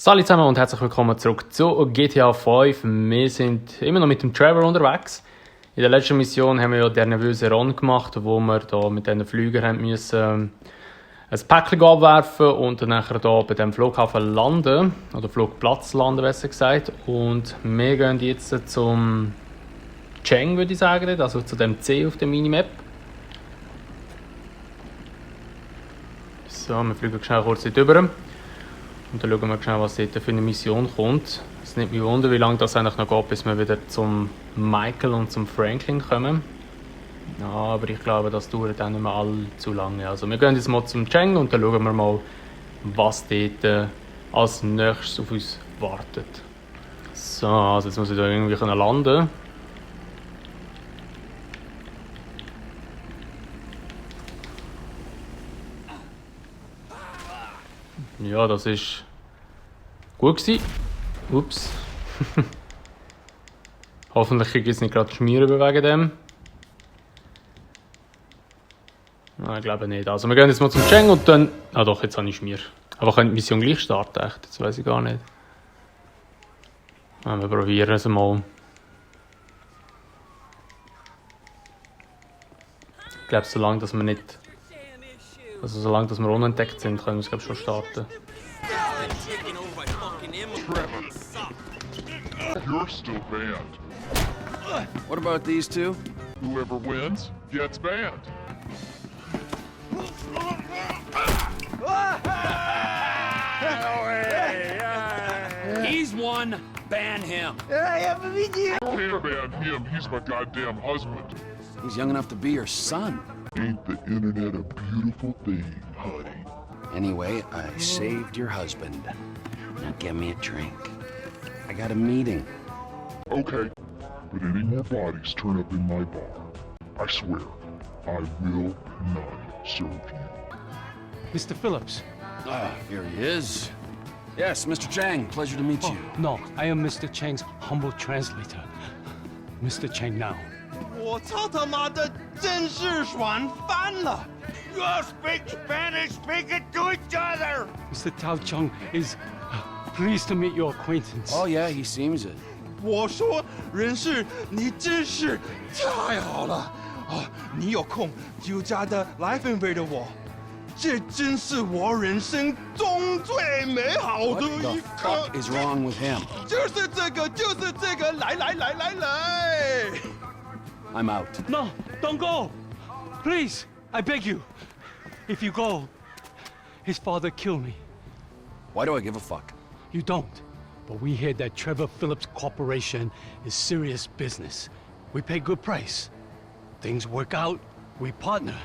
Salut zusammen und herzlich willkommen zurück zu GTA 5. Wir sind immer noch mit dem Trevor unterwegs. In der letzten Mission haben wir ja den nervösen Run gemacht, wo wir da mit diesen Flügern haben müssen, ein Päckchen abwerfen und dann nachher da bei dem Flughafen landen, oder Flugplatz landen besser gesagt. Und wir gehen jetzt zum Cheng, würde ich sagen, also zu dem C auf der Minimap. So, wir fliegen schnell kurz dort rüber. Und dann schauen wir schnell, was dort für eine Mission kommt. Es nimmt mich wunder, wie lange das eigentlich noch geht, bis wir wieder zum Michael und zum Franklin kommen. Ja, aber ich glaube, das dauert auch nicht mehr allzu lange. Also wir gehen jetzt mal zum Cheng und dann schauen wir mal, was dort als nächstes auf uns wartet. So, also jetzt muss ich da irgendwie landen. Ja, das ist gut gewesen. Ups. Hoffentlich kriege ich es nicht gerade schmieren wegen dem. Nein, ich glaube nicht. Also wir gehen jetzt mal zum Cheng und dann... Ah doch, jetzt habe ich Schmier. Aber können die Mission gleich starten? Echt? Das weiß ich gar nicht. Ja, wir probieren es mal. Ich glaube, solange dass wir nicht... Also solange dass wir unentdeckt sind, können wir es glaube schon starten. You're still banned. What about these two? Whoever wins gets banned. He's one. Ban him. Don't ban him. He's my goddamn husband. He's young enough to be your son. Ain't the internet a beautiful thing, honey? Anyway, I saved your husband. Now give me a drink. I got a meeting. Okay, but any more bodies turn up in my bar, I swear, I will not serve you. Mr. Phillips. Ah, here he is. Yes, Mr. Chang, pleasure to meet you. No, I am Mr. Cheng's humble translator. Mr. Cheng now. 我操他妈的，真是爽翻了 ！You speak Spanish, speak it to each other. Mr. Tao Chung is pleased to meet your acquaintance. Oh yeah, he seems it. 我说人事，你真是太好了啊！你有空就加的来分飞的我，这真是我人生中最美好的 What 一 the 刻。 fuck is wrong with him? 就是这个，就是这个，来来来来来。 I'm out. No, don't go! Please, I beg you. If you go, his father killed me. Why do I give a fuck? You don't. But we hear that Trevor Phillips Corporation is serious business. We pay good price. Things work out, we partner,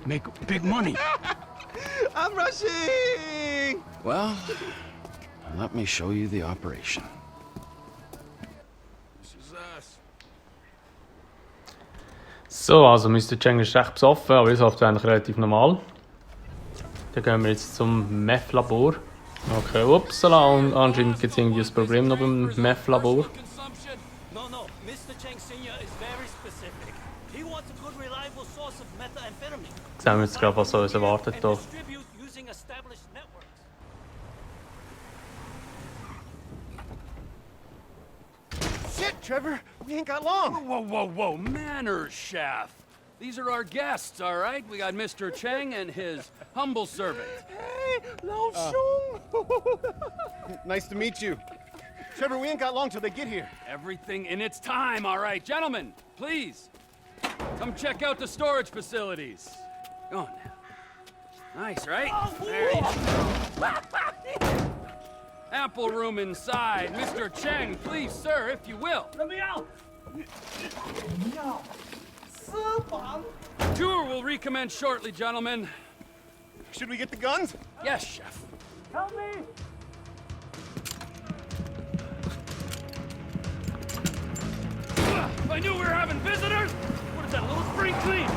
make big money. I'm rushing. Well, let me show you the operation. So, also Mr. Cheng ist recht besoffen, aber ist oft eigentlich relativ normal. Dann gehen wir jetzt zum Meth-Labor. Okay, upsala, und anscheinend gibt es irgendwie ein Problem noch beim Meth-Labor. No, Mr. Cheng Sr. is very specific. He wants a good, reliable source of methamphetamine. Sehen wir jetzt gerade, was uns erwartet hier. Distribute using established networks. Shit, Trevor, we ain't got long. Whoa, manners, chef. These are our guests, all right? We got Mr. Cheng and his humble servant. Hey, Lao Shung. Nice to meet you. Trevor, we ain't got long till they get here. Everything in its time, all right. Gentlemen, please, come check out the storage facilities. Go on now. Nice, right? Very nice. Ample room inside. Mr. Cheng, please, sir, if you will. Let me out! Tour will recommence shortly, gentlemen. Should we get the guns? Yes, chef. Help me! If I knew we were having visitors, what is that, a little spring clean?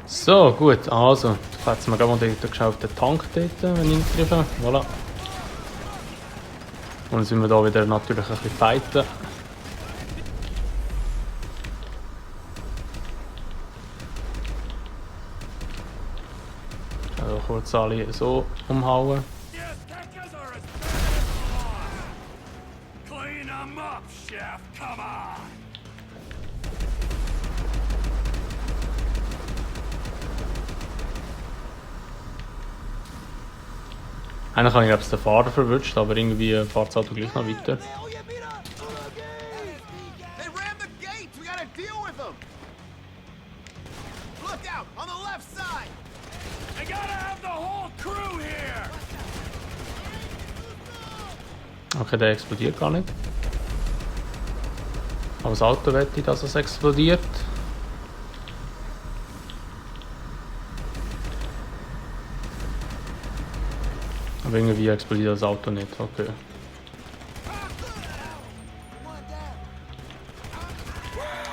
So, gut, also, jetzt haben wir gerade mal geschaut, den Tank dort, wenn ich nicht treffe. Voilà. Und dann sind wir hier wieder natürlich ein bisschen fighten. Also kurz alle so umhauen. Yes, Kakas are as 'em up, Chef. Come on. Eigentlich habe ich glaube ich den Fahrer verwünscht, aber irgendwie fährt das Auto gleich noch weiter. They rammed the gates! We gotta deal with them! Look out! On the left side! I gotta have the whole crew here. Okay, der explodiert gar nicht. Aber das Auto wette ich, dass es explodiert. Aber irgendwie explodiert das Auto nicht, okay.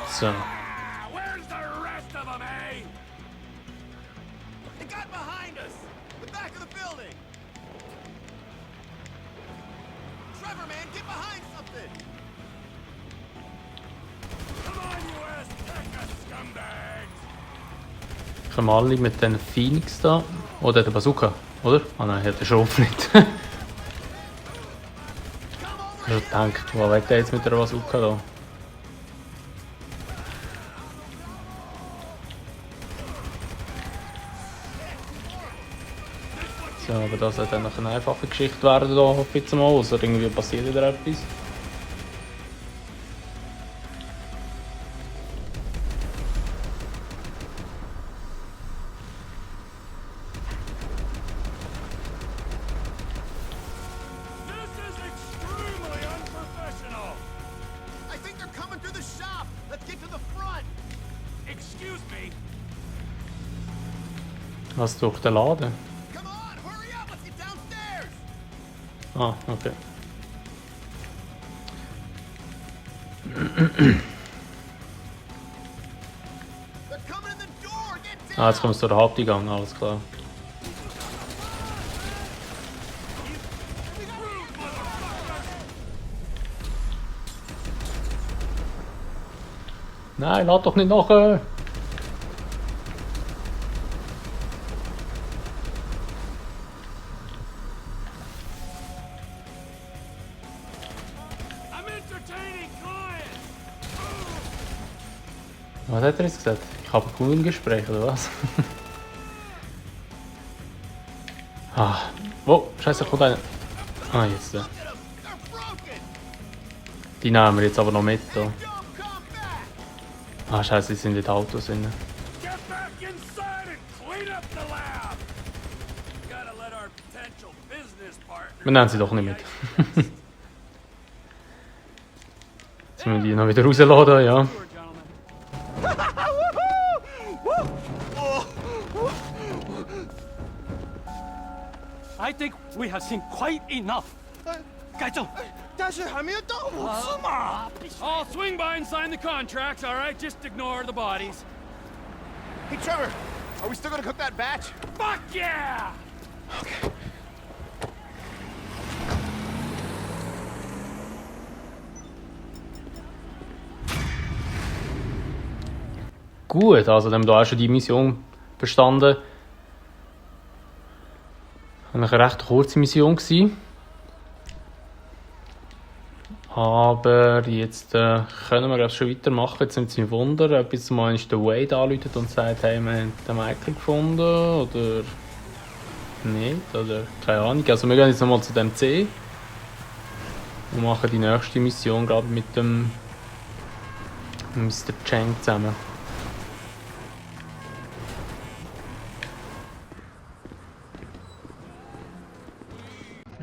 So. Where's the rest of them, eh? It got behind us! The back of the building! Trevor, man, get behind something! Come on, you Azteca scumbags! Kommen alle mit den Phoenix da. Oh, der hat eine Bazooka, oder? Ah nein, er hat den Schrumpf nicht. Ich habe gedacht, was will der jetzt mit der Bazooka da? So, aber das sollte dann noch eine einfache Geschichte werden, da hoffe ich jetzt mal. Also irgendwie passiert wieder etwas. This is extremely unprofessional. I think they're coming through the shop! Let's get to the front! Excuse me. Was durch den Laden? Come on, hurry up! Let's get downstairs! Ah, okay. They're coming in the door! Get Ah, down! jetzt kommt es durch den Haupteingang, alles klar. Nein, lad doch nicht nachher! I'm entertaining clients. Was hat er jetzt gesagt? Ich habe Kundengespräch oder was? Ah. Oh, scheiße, kommt einer. Ah, jetzt. Look at them! They're broken! Die nehmen wir jetzt aber noch mit. Da. Don't come back! Ah, scheiße, die sind in den Autos drin. Get back inside and clean up the lab. Gotta let our potential business partner. Wir nehmen sie doch nicht mit. Jetzt müssen wir die noch wieder rausladen, ja. Sure, gentlemen. I think we have seen quite enough. 该走。但是还没有到五次嘛。 I'll swing by and sign the contracts, all right? Just ignore the bodies. Hey, Trevor! Are we still gonna cook that batch? Fuck yeah! Gut, also dann haben wir da auch schon die Mission bestanden. Eine recht kurze Mission gewesen. Aber jetzt können wir schon weitermachen. Jetzt sind sie Wunder, ob jetzt mal der Wade anruft und sagt, hey, wir haben den Michael gefunden oder nicht, oder keine Ahnung. Also wir gehen jetzt nochmal zu dem C und machen die nächste Mission gerade mit dem Mr. Cheng zusammen.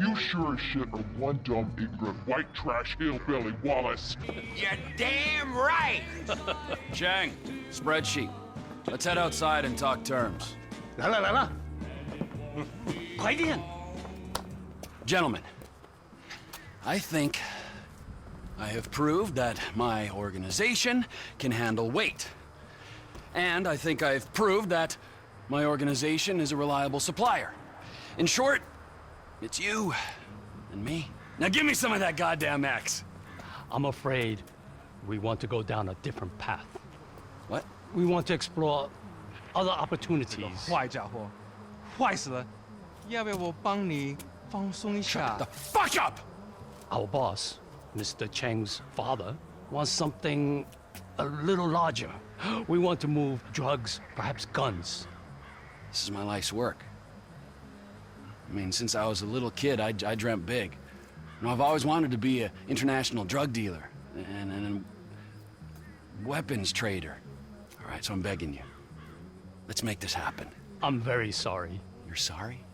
You sure as shit are one dumb, ignorant, white trash hillbilly, Wallace. You're damn right! Chang, spreadsheet. Let's head outside and talk terms. 来了来了，快点！ Gentlemen, I think I have proved that my organization can handle weight. And I think I've proved that my organization is a reliable supplier. In short, it's you and me. Now give me some of that goddamn X. I'm afraid we want to go down a different path. What? We want to explore other opportunities. 坏家伙，坏死了！要不要我帮你放松一下 The fuck up! Our boss Mr. Cheng's father wants something a little larger. We want to move drugs, perhaps guns. This is my life's work. I mean, since I was a little kid, I dreamt big. You know, I've always wanted to be an international drug dealer and a weapons trader. All right, so I'm begging you. Let's make this happen. I'm very sorry. You're sorry?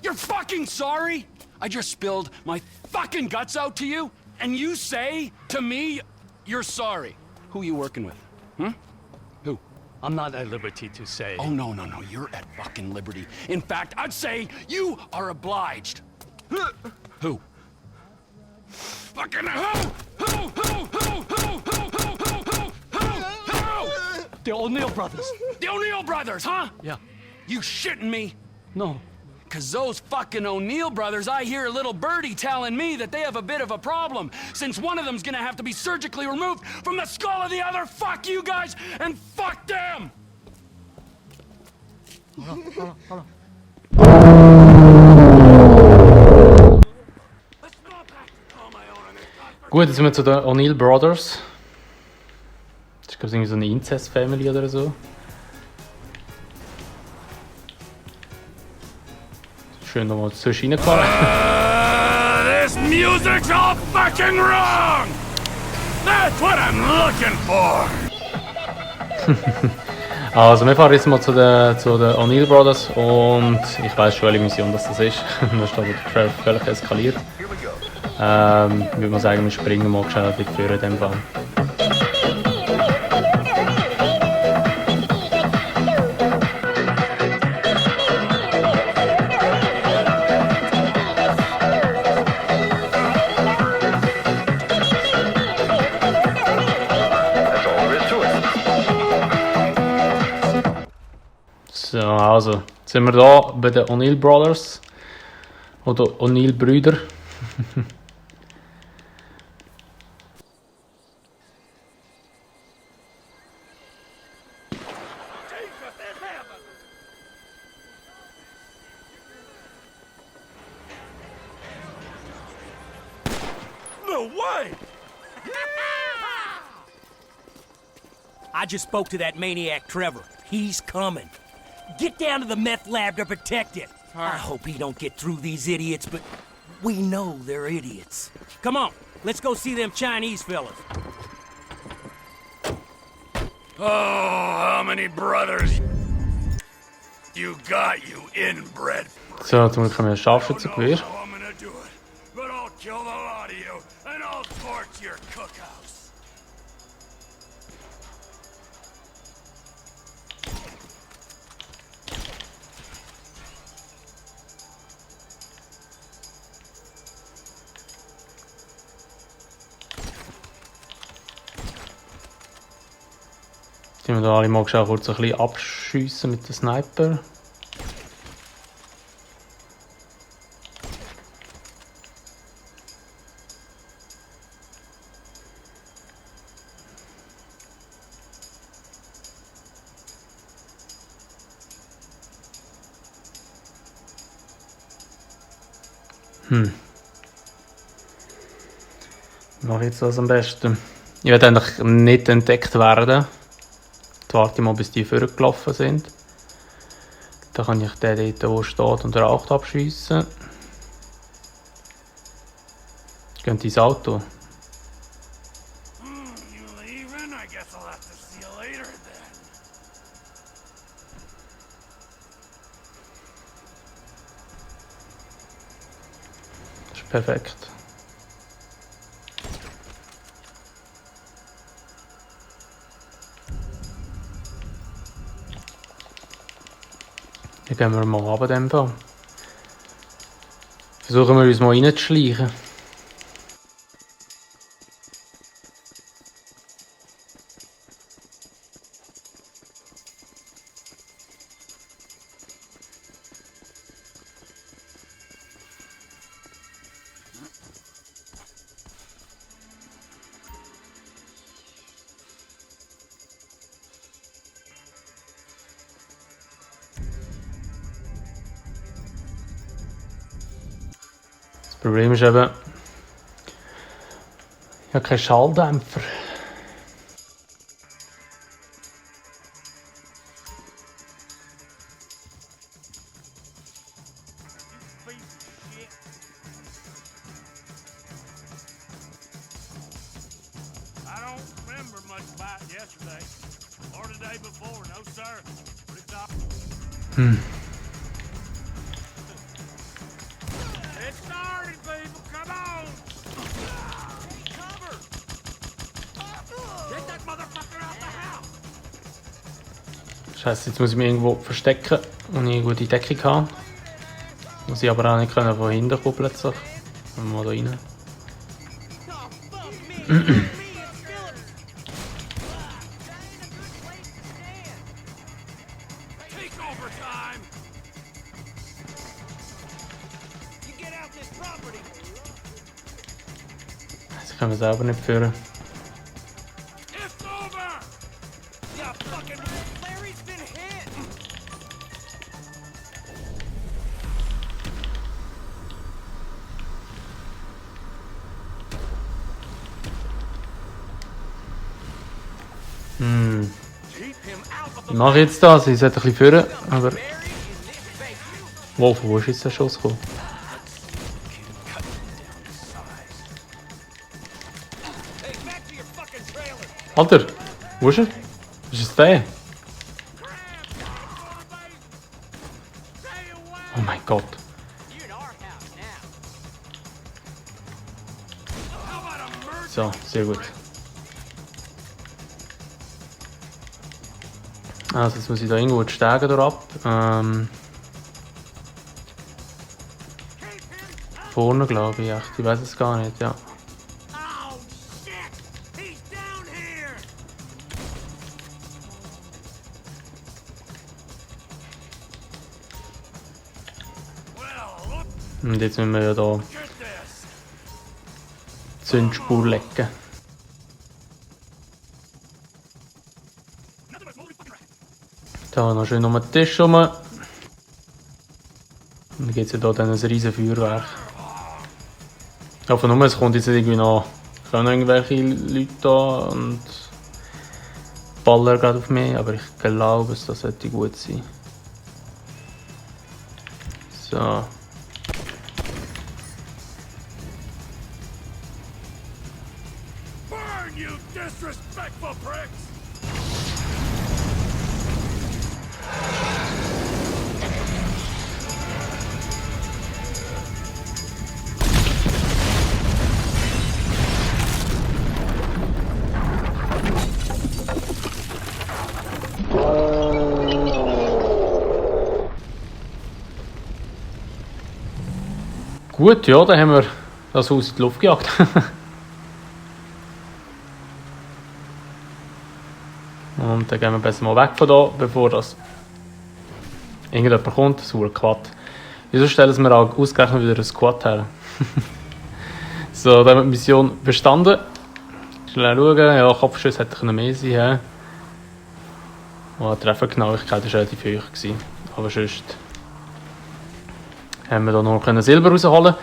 You're fucking sorry? I just spilled my fucking guts out to you, and you say to me, you're sorry. Who are you working with? Who? I'm not at liberty to say. Oh, no, you're at fucking liberty. In fact, I'd say you are obliged. Who? Fucking who? The O'Neill brothers. The O'Neill brothers, huh? Yeah. You shitting me? No. Cause those fucking O'Neill brothers, I hear a little birdie telling me that they have a bit of a problem, since one of them's gonna have to be surgically removed from the skull of the other. Fuck you guys, and fuck them! Hold on. Gut, jetzt sind wir zu den O'Neill Brothers. Das ist, glaube ich, irgendwie so eine Incest-Family oder so. Schön nochmal zwischen reingefahren. This music's all fucking wrong! That's what I'm looking for! Also, wir fahren jetzt mal zu den O'Neill Brothers und ich weiß schon, welche Mission das ist. Da ist aber der Sheriff völlig eskaliert. Würde man sagen, wir springen mal schnell dort vor in dem Fall. So, also, jetzt sind wir hier bei den O'Neill Brothers. Oder O'Neill Brüder. No way! I just spoke to that maniac Trevor. He's coming. Get down to the meth lab to protect it. I hope he don't get through these idiots, but we know they're idiots. Come on, let's go see them Chinese fellas. Oh, how many brothers you got, you inbred? So, zum Glück haben wir ein Scharfschützengewehr. How I'm gonna do it, but I'll kill the lot of you, and I'll torch your cookhouse. Jetzt müssen wir da alle mal kurz ein bisschen abschiessen mit dem Sniper. Wie mache ich jetzt das am besten? Ich werde eigentlich nicht entdeckt werden. Jetzt warte ich mal, bis die vorgelaufen sind. Dann kann ich den dort, der steht und raucht, abschiessen. Gehen ins Auto. You leaving? I guess I'll have to see you later then. Das ist perfekt. Dann gehen wir mal runter, in dem Fall. Versuchen wir uns mal reinzuschleichen. Das Problem ist eben, Ich habe keinen Schalldämpfer. I don't remember much about yesterday or the day before, no sir. But it's all... It started, people. Come on. Take cover. Get that motherfucker out the house. Scheiße, jetzt muss ich mich irgendwo verstecken und ich eine gute Deckung habe. Muss ich aber auch nicht können von hinten kommen plötzlich. Dann mal da rein. Take over time! You get out this property. Sie können wir selber nicht führen. It's over! Yeah, fucking Larry's been hit. Keep him out of Was mache ich jetzt das? Ich sollte ein bisschen führen, aber... Mary in this basement. Wow, von wo ist jetzt der Schuss gekommen? Hey, back to your fucking trailer. Alter, wo ist er? Was ist der? Oh mein Gott. You're in our house now. So, sehr gut. Also jetzt muss ich da irgendwo die Stege durchab. Vorne glaube ich echt. Ich weiß es gar nicht, ja. Oh shit! He's down here. Well, look Und jetzt müssen wir ja da at this! Zündspur lecken. Da noch schön um den Tisch rum. Und dann gibt es ja hier dann ein riesen Feuerwerk. Ich hoffe nur, es kommt jetzt irgendwie noch irgendwelche Leute da und ballern gerade auf mich, aber ich glaube, das sollte gut sein. So. Burn, you disrespectful pricks! Gut, ja, dann haben wir das Haus in die Luft gejagt. Und dann gehen wir besser mal weg von da, bevor das irgendjemand kommt. Das ist ein Quad. Wieso stellen wir auch ausgerechnet wieder ein Squad her? So, dann haben wir die Mission bestanden. Schnell schauen. Ja, Kopfschuss hätte mehr sein können. Die Treffergenauigkeit war relativ hoch. Aber sonst haben wir da noch Silber rausholen.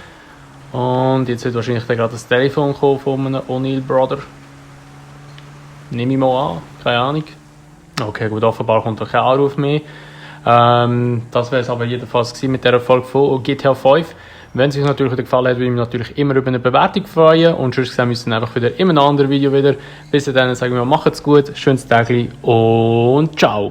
Und jetzt wird wahrscheinlich gerade das Telefon kommen von einem O'Neill Brother. Nehme ich mal an, keine Ahnung. Okay, gut, offenbar kommt da kein Anruf mehr. Das wäre es aber jedenfalls gewesen mit dieser Folge von GTA 5. Wenn es euch natürlich gefallen hat, würde ich mich natürlich immer über eine Bewertung freuen. Und sonst sehen wir uns dann einfach wieder in einem anderen Video wieder. Bis dahin sagen wir, macht's gut, schönes Tag und ciao!